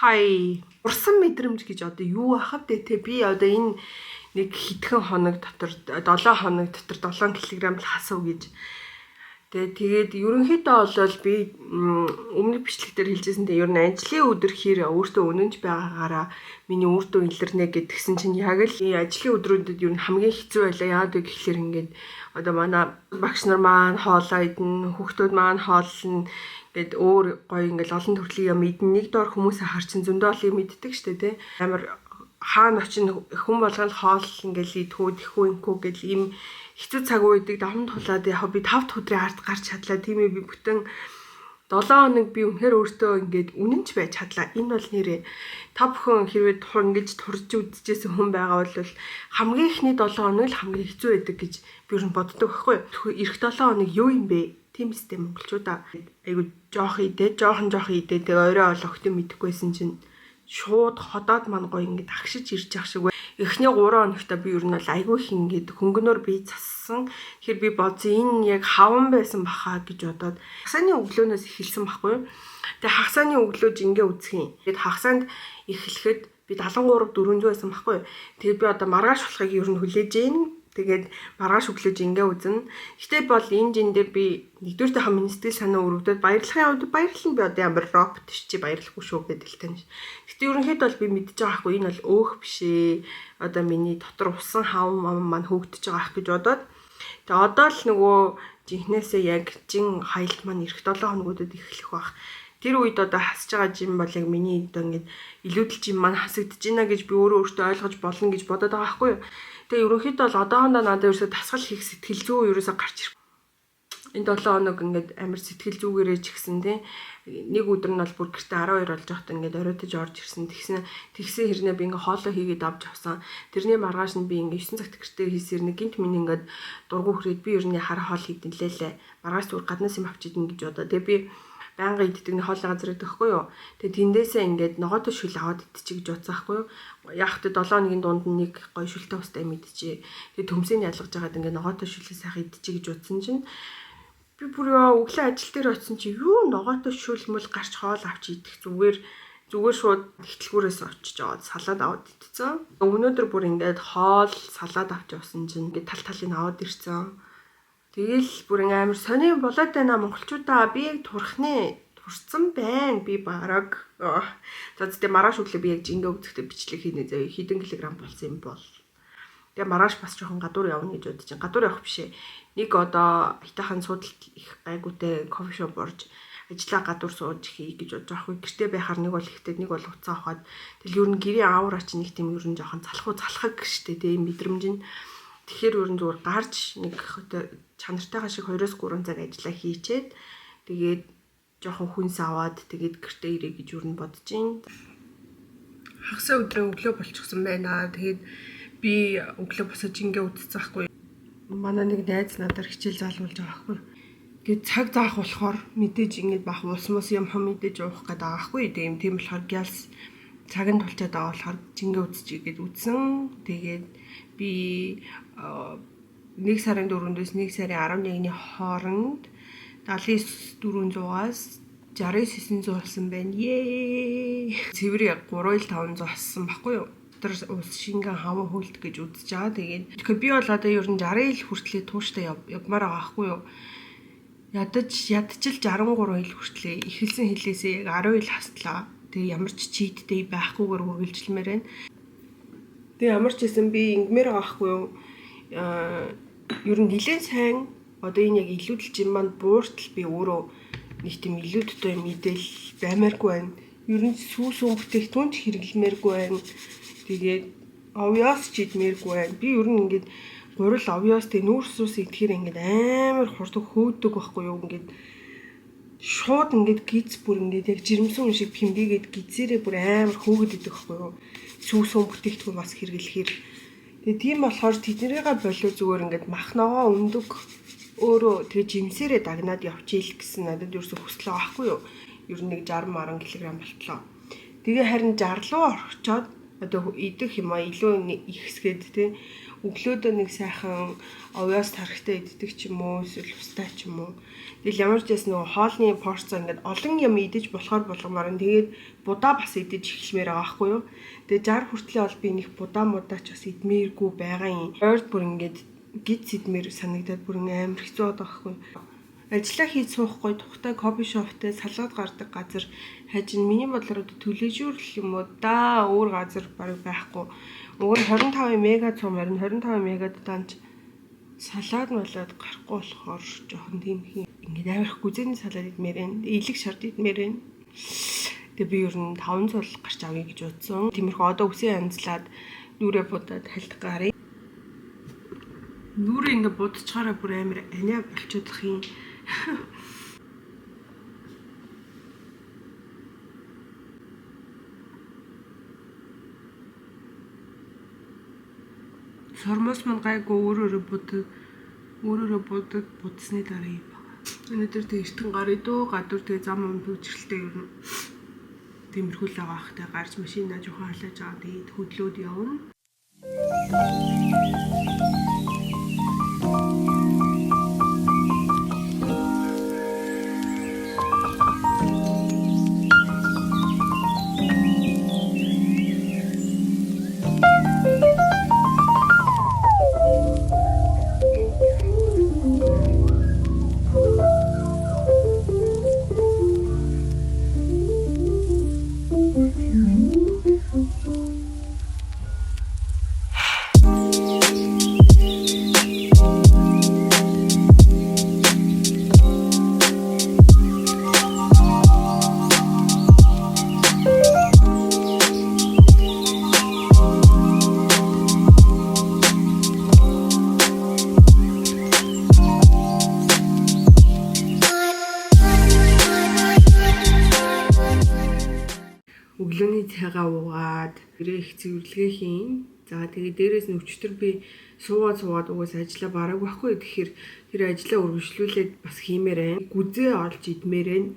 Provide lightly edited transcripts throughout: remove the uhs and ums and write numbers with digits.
Хай. Урсан мэдрэмж гэж одоо юу ах вэ те, би одоо энэ нэг хэдхэн хоног дотор, 7 хоног дотор 7 кг л хасав гэж. Тэгээд ерөнхийдөө бол би өмнөх бичлэг дээр хэлжсэн, те, ер нь ажлын өдөр хэр өөртөө үнэнч байгаагаараа миний үр дүн илэрнэ гэдгсэн чинь яг л ажлын өдрүүдэд ер нь хамгийн хэцүү байлаа. Яагаад вэ гэхлээр ингээд одоо манай багш нар маань хоолоо идэнэ, хүүхдүүд маань хооллоно гэд өөр гоё ингээд олон төрлийн юм идэнэ. Нэг дор хүмүүсээ хар чин зөндөө олон юм иддэг штэ, те. Амар хаана очин хүн болгон хоол ингээл идэхүү, тэхүү, инхүү гэл ийм хэцүү цаг үйдэг даван тулаад яг би 5 дахь өдрийн ард гарч чадлаа. Тийм ээ, би бүтэн 7 хоног би үнэхээр өөртөө ингээд үнэнч байж чадлаа. Энэ бол нэрээ та бүхэн хэрвээ тур ингэж турж үзчихсэн хүн байгаа бол хамгийн эхний 7 хоног л хамгийн хэцүү байдаг гэж би ер нь боддог байхгүй юу? Ирэх 7 хоног юу юм бэ? Тийм систем монголчуудаа айгу жоох идэ, жоохон жоох идэ. Тэгээ орой ол огтон мэдэхгүйсэн чинь шууд ходоод маань гоё ингээд агшиж ирж явах шиг бай. Эхний 3 хоногт би ер нь бол айгүй их ингээд хөнгөнөөр би зассан. Тэгэхээр би бодсон, энэ яг хаван байсан баха гэж бодоод хагасны өглөөнөөс эхэлсэн байхгүй юу. Тэгээ хагасны өглөө жингээ үзэх юм. Тэгээд хагасанд эхлэхэд би 73 400 байсан байхгүй юу. Тэгээд би одоо маргааш болохыг ер нь хүлээж гин. Тэгээд маргааш өглөө жингээ үзнэ. Гэтэ бол энэ жин дээр би нэгдүгээр миний сэтгэл санаа өрөвдөд баярлахын хувьд баярлан, би одоо ямар робот чи баярлахгүй шүү гэдэг л тань. Гэтэ ерөнхийдөө бол би мэдчихэж байгаа хгүй, энэ бол өөх биш ээ. Одоо миний дотор усан хав мам маань хөөгдөж байгаа ах гэж бодоод, тэгээ одоо л нөгөө жинхнээсээ яг жин хаялт маань ирэх 7 хоногудад эхлэх бах. Тэр үед одоо хасж байгаа жин бол яг миний одоо ингээд илүүдэл жин маань хасагдаж байна гэж би өөрөө өөртөө ойлгож болно гэж бодоод байгаа байхгүй юу. Тэгээ ерөнхийдөө бол одоохондоо надад ерөөсөө дасгал хийх сэтгэл зүй ерөөсөө гарч ирэх. Энэ 7 хоног ингээд амар сэтгэл зүгээрээ ч гэсэн тий, нэг өдөр нь бол бүр гэртээ 12 болж байхад ингээд оройтож орж ирсэн. Тэгсэн тэгсэн хэрнээ би ингээд хоолоо хийгээд авч явсан. Тэрний маргааш нь би ингээд 9 цагт гэртээ хийсээр нэг гинт миний ингээд дургу хүрээд би ер нь хар хоол хийдэн лээлээ. Маргааш зүгээр гаднаас юм авч идэн гэж бодоо. Тэгээ би байнга иддэг нэг хоолны газар идэх байхгүй юу. Тэгээ тэндээсээ ингээд ногоотой шүл аваад идчих гэж бодсон байхгүй юу. Яг тэ 7 хоногийн дунд нь нэг гоё шүлтэй устай юм идчихье. Тэгээ төмсийг ялгаж байгаад ингээд ногоотой шүлээ сайхан идчихье гэж бодсон чинь би бүр ёо өглөө ажил дээр очисон чи юу ногоотой шүл мөл гарч хоол авч идэх, зүгээр зүгээр шууд ихтлгүүрээс очиж аваад салаад аваад идсэн. Өнөөдөр бүр ингээд хоол салаад авч явсан чинь ингээд тал талыг аваад ирсэн. Тэгэл бүр ингээм амар сони болоод байна монголчуудаа, би яг турхны турцсан байна би бараг. За тэгтээ маргааш өглөө би яг жингээ үзэхдээ бичлэг хийнэ заяа, хэдэн килограмм болсон юм бол. Тэгээ маргааш бас жоохон гадуур явна гэж бодож чинь. Гадуур явах бишээ. Нэг одоо хитахан суудалд их гайгуутай кофе шоп орж ажиллаа гадуур сууж хий гэж бодож байгаа хгүй. Гэртээ байхаар нэг бол ихтэй, нэг бол уцаа авахад тэгэл ер нь гэрийн аура чи нэг тийм ер нь жоохон залхуу залхаг штэ тийм мэдрэмж нь. Тэгэхээр ер нь зүгээр гарч нэг чанартайгаа шиг 2-3 цаг ажиллаа хийчээд тэгээд жоохон хүнс аваад тэгээд гэртээ ирээ гэж ер нь бодож байна. Хагасаа өдрөө өглөө болчихсон байна. Тэгээд би өглөө босож ингээ үдцсэн байхгүй. Манай нэг найз надаар хичээл заалуулж байгаа байхгүй. Тэгээд цаг заах болохоор мэдээж ингээд бах ус мус юм хум мэдээж уух гэдэг байгаа байхгүй. Тэгээд тийм болохоор гялс цаг нь тулчаад байгаа болохоор жингээ үдчихье гэд үдсэн. Тэгээд би 1 сарын 4-өөс 1 сарын 11-ний хооронд 79 400-аас 69 900 болсон байна. Ее. Цэвэр 3,500 хассан баггүй юу? Дотор ус шингэн хаван хөлт гэж үзэж байгаа. Тэгээд тэгэхээр би бол одоо ер нь 60 ил хүртлээ тууштай явмаар байгаа байхгүй юу? Ядаж ядчил 63 ил хүртлээ эхэлсэн хилээсээ яг 10 ил хастлаа. Тэгээ ямар ч cheat day байхгүйгээр үргэлжлэмээр байна. Тэгээ ямар ч байсан би ингэмээр байгаа байхгүй юу? Аа, ер нь нэлээд сайн одоо энэ яг илүүдэлж юм маань бууртал би өөрөө нэг тийм илүүдтэй мэдээлэл баймааргүй байна. Ер нь сүү сүүн бүтээгдэхүүн ч хэрэглэмээргүй байна. Тэгээд овёос ч идмээргүй байна. Би ер нь ингээд гурил овёос тэг нүүрс ус идэхээр ингээд амар хурдан хөөдөг байхгүй юу? Ингээд шууд ингээд гиз бүр ингээд яг жирэмсэн хүн шиг пимбигээд гизээрээ бүр амар хөөгд идэх байхгүй юу? Сүү сүүн бүтээгдэхүүн бас хэрэглэхээр. Тэгээ тийм болохоор тэднийгээ болов зүгээр ингээд мах ногоо өндөг өөрөө тэгээ жимсээрээ дагнаад явчихъя гэсэн надад ерөөсө хүсэл байгаа байхгүй юу? Ер нь нэг 60 маран килограмм болтлоо. Тэгээ харин 60 руу орчоод Одоо идэх юм а илүү ихсгээд те өглөөдөө нэг сайхан овоос тархтай иддэг ч юм уу эсвэл устай ч юм уу. Тэгэл ямар ч байсан нөгөө хоолны порцоо ингээд олон юм идэж болохоор болгомоор нь тэгээд будаа бас идэж эхэлмээр байгаа байхгүй юу. Тэгээд 60 хүртлээ бол би нэг будаа мудаа ч бас идмээргүй байгаа юм. Ойрд бүр ингээд гидс идмээр санагдаад бүр амар хэцүү байгаа байхгүй юу. Ажлаа хийж суухгүй тухтай кофе шоптай салгаад гардаг газар хажин миний бодлоор одоо төлөжүүрл юм уу да өөр газар бараг байхгүй. Уг нь 25 мега цум харин 25 мегад данч салаад малаад гарахгүй болохоор жоохон тийм хин. Ингээд амар их гүзээний салаад идмээр байна. Илэг шард идмээр байна. Тэгээ би ер нь 5 цул гарч авъя гэж бодсон. Тиймэрхүү одоо үсээ янзлаад нүрээ будаад хальт гарыг. Нүрээ ингээд будчихаараа бүр амар аниа болчиход юм. Сормоос мань гайгүй өөрөөрөө будаг, өөрөөрөө будаг будсны дараа юм байна. Өнөөдөр тэг эртхэн гарыг дөө гадуур тэг зам ум хөгжрэлтэй ер нь тиймэрхүү л байгаа ах. Тэг гарч машинаа жоохон халааж байгаа. Тэгээд хөдлөөд явна. Өглөөний цайгаа уугаад гэрээ их цэвэрлэгээ хийн. За тэгээ дээрээс нь өчтөр би суугаад угаас ажиллаа бараагүй байхгүй. Тэгэхээр тэр ажлаа үргэлжлүүлээд бас хиймээр байна. Гүзээ олж идмээр байна.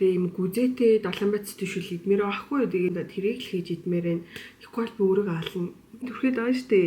Тэгээ ийм гүзээтэй долоон бац төшөл идмээр байхгүй. Тэгээд тэрийг л хийж идмээр байна. Тэгэхгүй бол би өөрийгөө ална. Түрхэд байгаа штэ.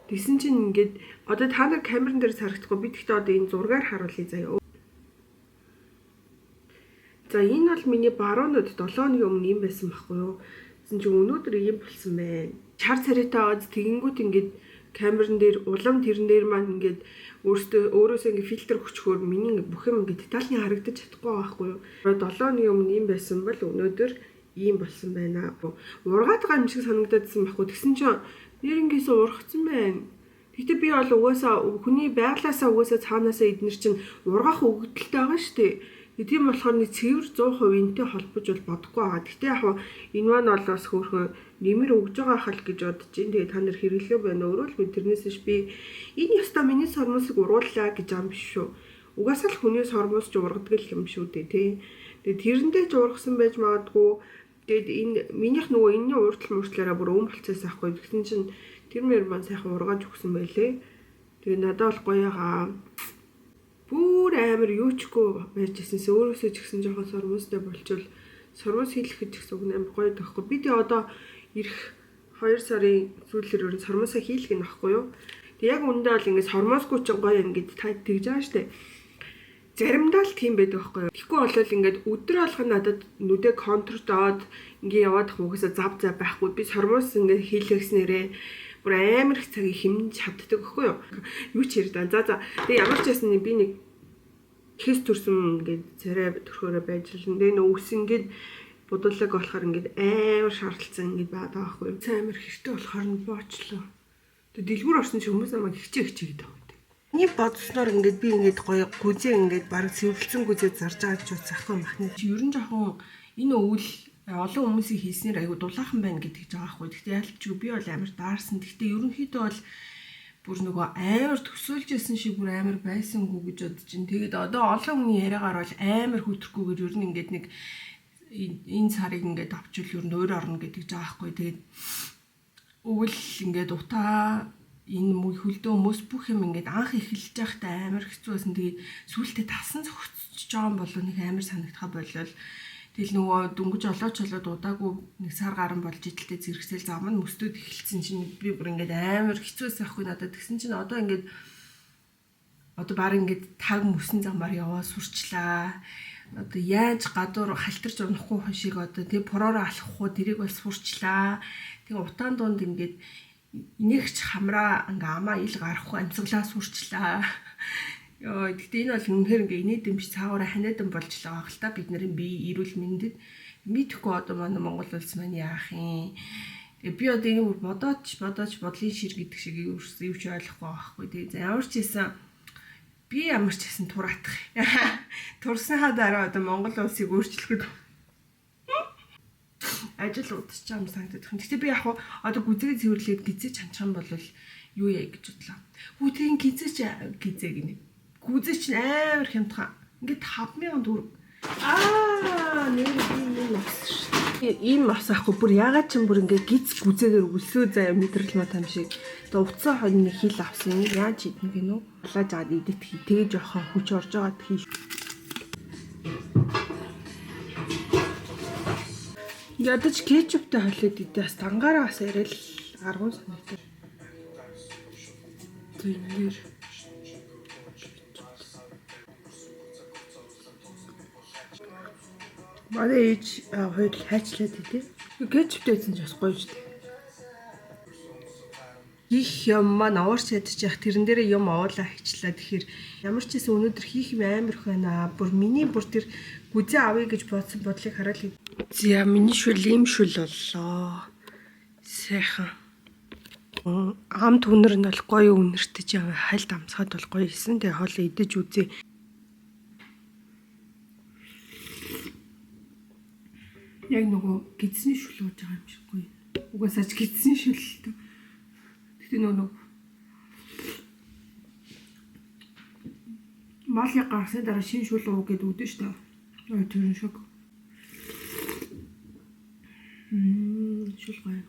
Тэгсэн чинь ингээд одоо та нар камеран дээр сарагдахгүй. Би тэгтээ одоо энэ зургаар харуулъя заяа. За энэ бол миний баруун нүд 7 хоногийн өмнө юм байсан байхгүй юу? Тэгсэн чинь өнөөдөр ийм болсон байна. Шар царайтай байгаад тэгэнгүүт ингээд камеран дээр улам тэрэн дээр маань ингээд өөрөөсөө ингээд фильтр өгчхөөр миний ингээд бүх юм ингээд детальны харагдаж чадахгүй байхгүй юу? 7 хоногийн өмнө ийм байсан бол өнөөдөр ийм болсон байна. Ургаад байгаа юм шиг санагдаадсан байхгүй. Тэгсэн чинь нэрнгээсээ ургацсан байна. Гэхдээ би бол угаасаа хүний байглаасаа угаасаа цаанаасаа эднэр чинь ургах өгөгдөлтэй байгаа шүү дээ. Тийм болохоор нэг цэвэр 100% энтэй холбож бол бодохгүй байгаа. Гэхдээ яг энэ маань бол бас хөөрхөн нэмэр өгж байгаа хал гэж бодож байна. Тэгээ та нар хэрэглээ байна өөрөө л би тэрнээс биш би энэ ёстой миний сормосыг ургууллаа гэж юм биш шүү. Угаасаа л хүний сормос ч ургадаг л юм шүү дээ тий. Тэгээ тэрэндээ ч ургасан байж магадгүй. Тэгээд энэ минийх нөгөө энэний урдтал муртлаараа бүр өм болцоос ахгүй. Тэгсэн чинь тэр мөр маань сайхан ургааж өгсөн байлээ. Тэгээ надад бол гоё ягаа. Бүр амар юучгүй байж ирсэнс өөрөөсөө ч гэсэн жоохон сормостой болчвол сормос хийлэх гэж гэсэн үг амар гоё тахгүй. Би тэгээ одоо ирэх 2 сарын сүүлээр өөр сормосоо хийлгэх нь багхгүй юу. Тэг яг үүндээ бол ингээд сормосгүй ч гоё ингээд та тэгж байгаа штэ. Заримдаа л тийм байдаг байхгүй юу. Тэгэхгүй бол ингээд өдөр болгон надад нүдэ контрдоод ингээд яваад ах угаасаа зав зав байхгүй. Би сормос ингээд хийлгэснээрээ бүр амар их цагийг хэмнэж чаддаг байхгүй юу. Юу ч ярьдаа. За. Тэгээ ямар ч байсан би нэг хэс төрсөн ингээд царай төрхөөрөө байж л. Тэгээ нөө үс ингээд будуулаг болохоор ингээд амар шаардлагатай ингээд байгаа байхгүй юу. Цай амар хэрэгтэй болохоор нь боочлоо. Тэгээ дэлгүүр орсон чи хүмүүс намайг хичээ хичээ гэдэг байгаа юм. Миний бодсноор ингээд би ингээд гоё гүзээ ингээд бараг цэвэрлсэн гүзээ зарж байгаа гэж бодсон ахгүй махны. Чи ер нь жоохон энэ өвөл олон хүмүүсийн хийснээр айгу дулаахан байна гэдэг ч байгаа хгүй. Гэхдээ ялчгүй би бол амар даарсан. Гэхдээ ерөнхийдөө бол бүр нөгөө амар төсөөлж байсан шиг бүр амар байсангүй гэж бодож чинь. Тэгээд одоо олон хүний яриагаар бол амар хөтрөхгүйгээр ер нь ингээд нэг энэ сарыг ингээд авчвал ер нь өөр орно гэдэг ч байгаа хгүй. Тэгээд өвөл ингээд утаа энэ хөлдөө хүмүүс бүх юм ингээд анх эхэлж байхдаа амар хэцүү байсан. Тэгээд сүүлдээ тасан зөгцөж байгаа юм болов нэг амар санагдхаа болол. Тэгэл нөгөө дөнгөж олооч олоод удаагүй нэг сар гарan болж идэлтэй зэрэгцэл зам нь мөстөд эхэлсэн чинь би бүр ингээд амар хэцүүс ахгүй надад. Тэгсэн чинь одоо ингээд одоо баг ингээд таг мөсөн замаар яваа сурчлаа. Одоо яаж гадуур халтарч унахгүй шиг одоо тэг пороороо алхахгүй тэрийг бол сурчлаа. Тэг утаан дунд ингээд нэгч хамраа ингээ амаа ил гарахгүй амьсгалаа сурчлаа. Йоо, гэхдээ энэ бол үнэхээр ингээ инээдэм биш цаагаараа ханиадан болж л байгаа хэл та бид нарын бие эрүүл мэндэд мэдхгүй одоо манай Монгол улс маань яах юм. Тэгээ би одоо энийг бодооч бодооч бодлын шир гэдэг шиг юу ч ойлгохгүй байхгүй. Тэгээ за ямар ч хийсэн би ямар ч хийсэн тураатах. Турсныхаа дараа одоо Монгол улсыг өөрчлөхөд ажил удаж байгаа юм санагдах юм. Гэхдээ би яг хуу одоо гүзээ цэвэрлээд гизээ чанчих юм бол юу яа гэж бодлоо. Хүү тийм гизээ ч гизээ гинэ. Гүзээ чинь амар хямдхан. Ингээд 5000 төгрөг. Аа, нэр би нэг ус шүү дээ. Ийм ус ахгүй бүр ягаад ч юм бүр ингээд гиз гүзээгээр өлсөө заяа мэдрэл мат юм шиг. Одоо утсан хоньны хил авсан. Яаж идэх гинүү? Халааж аваад идэх. Тэгээ жоохон хүч орж байгаад хий. Ядаж кетчуптэй холиод идэ бас дангаараа бас арай л аргуун санагдав. Тэнгээр манай ээж хоёр хайчлаад идэв. Кетчуптэй идсэн ч бас гоё шүү дээ. Их юм маань овоорч ядчих тэрэн дээрээ юм овоолаа хийчлээ. Тэгэхээр ямар ч гэсэн өнөөдөр хийх юм амар их байна. Бүр миний бүр тэр гүзээ авъя гэж бодсон бодлыг хараад л. За миний шүл ийм шүл боллоо. Сайхан. Амт үнэр нь бол гоё үнэртэй чи хальт амсгаад бол гоё исэн. Тэгээ хоолоо идэж үзье. Яг нөгөө гидсний шүл ууж байгаа юм шиг гоё. Угаасаа ч гидсний шүл л дээ. Гэтэ нөгөө малыг гарсны дараа шин шүл уу гэд үдэн штэ. Тэр шиг. Шүл гоё.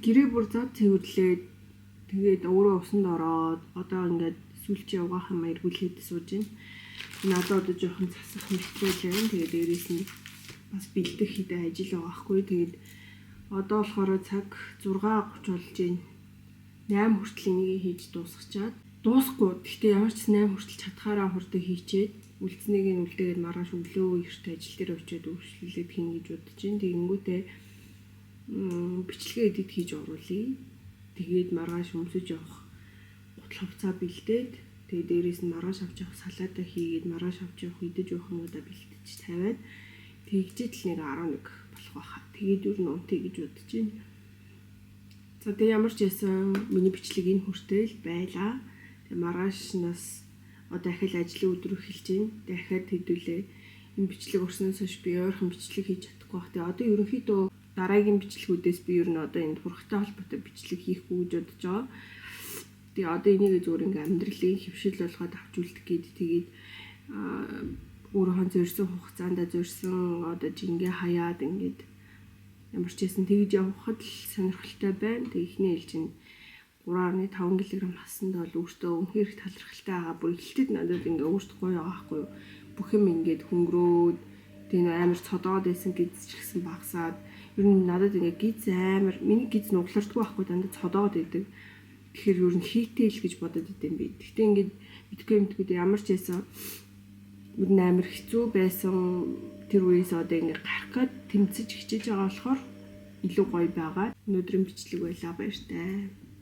Гэрээ бүр зав цэвэрлээд тэгээд өөрөө усанд ороод одоо ингээд сүүлчийн угаах юм эргүүлээд сууж байна. Надад одоо жоохон засах материал байна. Тэгээд дээрээс нь бас бэлдэх хэдэн ажил байгаа хгүй. Тэгээд одоо болохоор цаг 6:30 болж байна. 8 хүртэл энийг хийж дуусгачаад дуусахгүй. Гэхдээ ямар ч 8 хүртэл чадхаараа хурдан хийчээд үлдснийг нь үлдээгээд маргааш өглөө эрт ажил дээр очиод үйлчлүүлээд хийнэ гэж бодож байна. Тэгэнгүүтээ бичлэгээ эдит хийж оруулъя. Тэгээд маргааш өмсөж явах гутал хувцаа бэлдээд тэгээд дээрээс нь маргааш авч явах салаатаа хийгээд маргааш авч явах идэж явах юмудаа бэлтэж тавиад тэгжээд л нэг 11 болох байхаа. Тэгээд юу н унтъя гэж бодож байна. За тэгээд ямар ч байсан миний бичлэг энэ хүртэл байлаа. Тэгээд маргаашнаас одоо дахиад ажлын өдөр эхэлж байна. Дахиад хэдүүлээ. Энэ бичлэг өрснөөс хойш би ойрхон бичлэг хийж чадахгүй байх. Тэгээд одоо ерөнхийдөө дараагийн бичлэгүүдээс би ер нь одоо энэ турхтай холбоотой бичлэг хийхгүй гэж бодож байгаа. Тэгээ одоо энийг зүгээр ингээм амьдралын хэвшил болгоод авч үлдэх гээд тэгээд өөрийнхөө зорьсон хугацаанд зорьсон одоо жингээ хаяад ингээд ямар ч байсан тэгж явхад л сонирхолтой байна. Тэгээ эхний ээлжинд 3.5 кг хасанд бол өөртөө үнэхээр их талархалтай байгаа. Бүр эхлэлтэд надад ингээ өөртөө гоё байгаа хгүй юу. Бүх юм ингээд хөнгөрөөд тэгээ амар цодоод байсан гэж ч гэсэн багасаад ер нь надад ингээ гиз амар миний гиз нуглардгүй байхгүй дандаа цодоод идэг. Тэгэхээр ер нь хийтэй л гэж бодод идэм би. Гэхдээ ингээд мэдгүй ямар ч байсан ер нь амар хэцүү байсан тэр үеэс одоо ингээ гарах гээд тэмцэж хичээж байгаа болохоор илүү гоё байгаа. Өнөөдрийн бичлэг байлаа, баяртай.